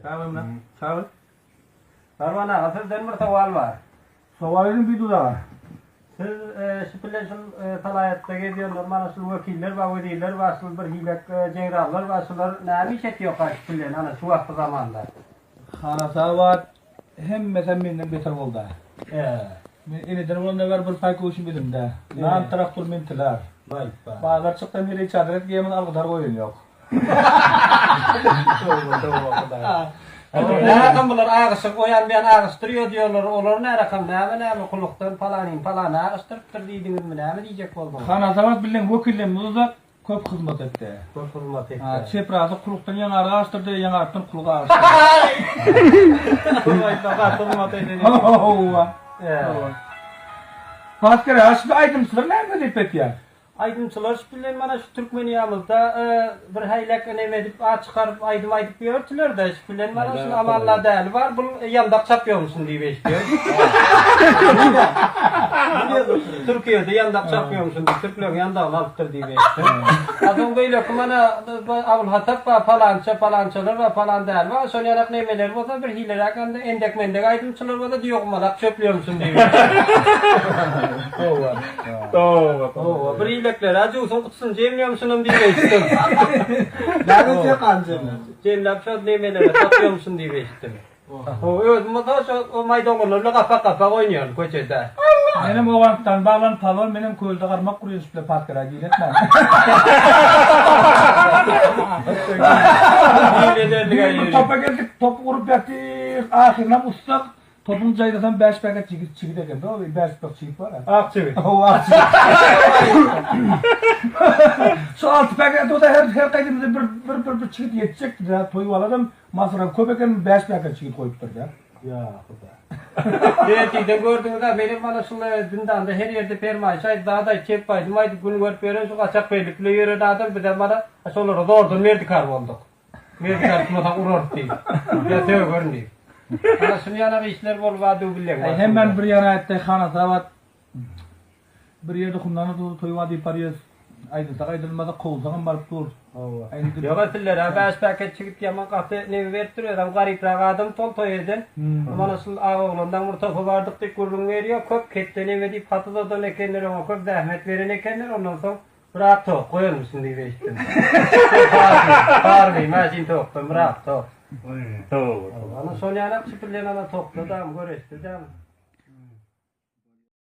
Sag boluň. Sag bol. Sarwan aga sizden bir sowal bar. Sowal ediň Biduz aga. Siz şu bilen şul salaýatda gezýänler mana şul wekiller bar wezirler bar şul bir hilek jenrallar bar şular näme iş etýoka şu bilen ana şu wagtky zamanda. Hanasabat hemmesem menden beter bolda. Men eneden bolanda bäri bir paý köwşüm elimde. Nan traktor mentiler. Bazar çyksam heleý çadyr et geýemin algydar goýan ýok. Närakam bular agyşyp oýan buýan agyşdyrýo diýorlar olar närakam näme näme kulukdan palanyny palany agyşdyrypdyr diýdiňizmi näme diýjek bolduňyz. Hanasabat bilen wekillerimiz uzak Köp hyzmat etdi. Köp hyzmat etdi. Ha, çeprasy kulukdan ýaňary agyşdyrdy, ýaňardan kulyk agyşdyrdy. Hyzmat eden. Hawa. Pasker, ha şu aýdymçylar näme wezipe etýär? Aýdymçylar şu bilen mana şu Türkmeniýamyzda bir häýlek neme edip at çykaryp aýdym aýdyp ýörtüler-de, şu bilen mana şul Amanla däli bar, bul ýandak çapýormuşyn diýip eşitýär. Türkiýede ýandak çapýormuşyn diýip, türkleriň ýandagyny alypdyr diýip eşitdim. A soň beýleki mana Abulhatap bar, palança, palançalar bar, palan däli bar, şol ýanak nemeler bolsa bir hileräk anda endek-mendek aýdymçylar bolsa düýegumalak çöplýormuşyn diýip eşitdim. Hawa. Hawa, bir hileklere juwsuň gutusyny jemleýärmişinim diýip eşitdim. Näme etýärkan jemläp? Jemläp şo nemelere satýarmyşyn diýip eşitdim. Hawa, özüm bolsa şo maýda oglanlar bilen gapak-gapak oýnaýaryn köçede. Menem Owganystan baglan palwan menem kölde garmak gurýan şüple patkara giretmäň. Bir topa geldik top urup ýatyr ahyrynam ussak Topuň jaýlasam bäş paket çigit çigit eken da, bäş pak çigit bar. Ak çigit. Hawa, ak çigit. Şu alty paket o da her her gaýdymyza bir bir bir bir çigit ýetjekdi da, toý balaram masraf köp eken, bäş paket çigit goýupdyr da. Ýa huda. Ertirden gördüňiz-ä, menem mana şul zindanda her ýerde permaýyş aýdyp, zat aýdyp, çep aýdym aýdyp gün görüp ýören şu gaçak bellik bile ýören adam bizem mana şolara zordan merdikar bolduk. Merdikar tutmasaň urarys diýip. Ýa sögerin diýip. Ana şuny ýanak işler bolup a duw bileň. Aý hemmäni bir ýana aýtdy Hanasabat bir ýerde hundan dur toý bar diýip barýas. Aýdylsak aýdylmasa kowsagam baryp dur. Hawa. Ýok sillere bäş paket çigit ýaman gaty nemi beripdir özem garyprak adam tol toý eden. Mana şul aga oglandan bir topa bardyk diýip gürrüň berýär. Köp ketde neme diýip hat uzadan ekenler oňa köp zähmet beren ekenler ondan soň Bir ak tok goýalmyşyn diýip eşitdim. Harby maşyn tokdan bir ak tok. Ana şol ýalak çypylýan ana tokda dam göreşde dam.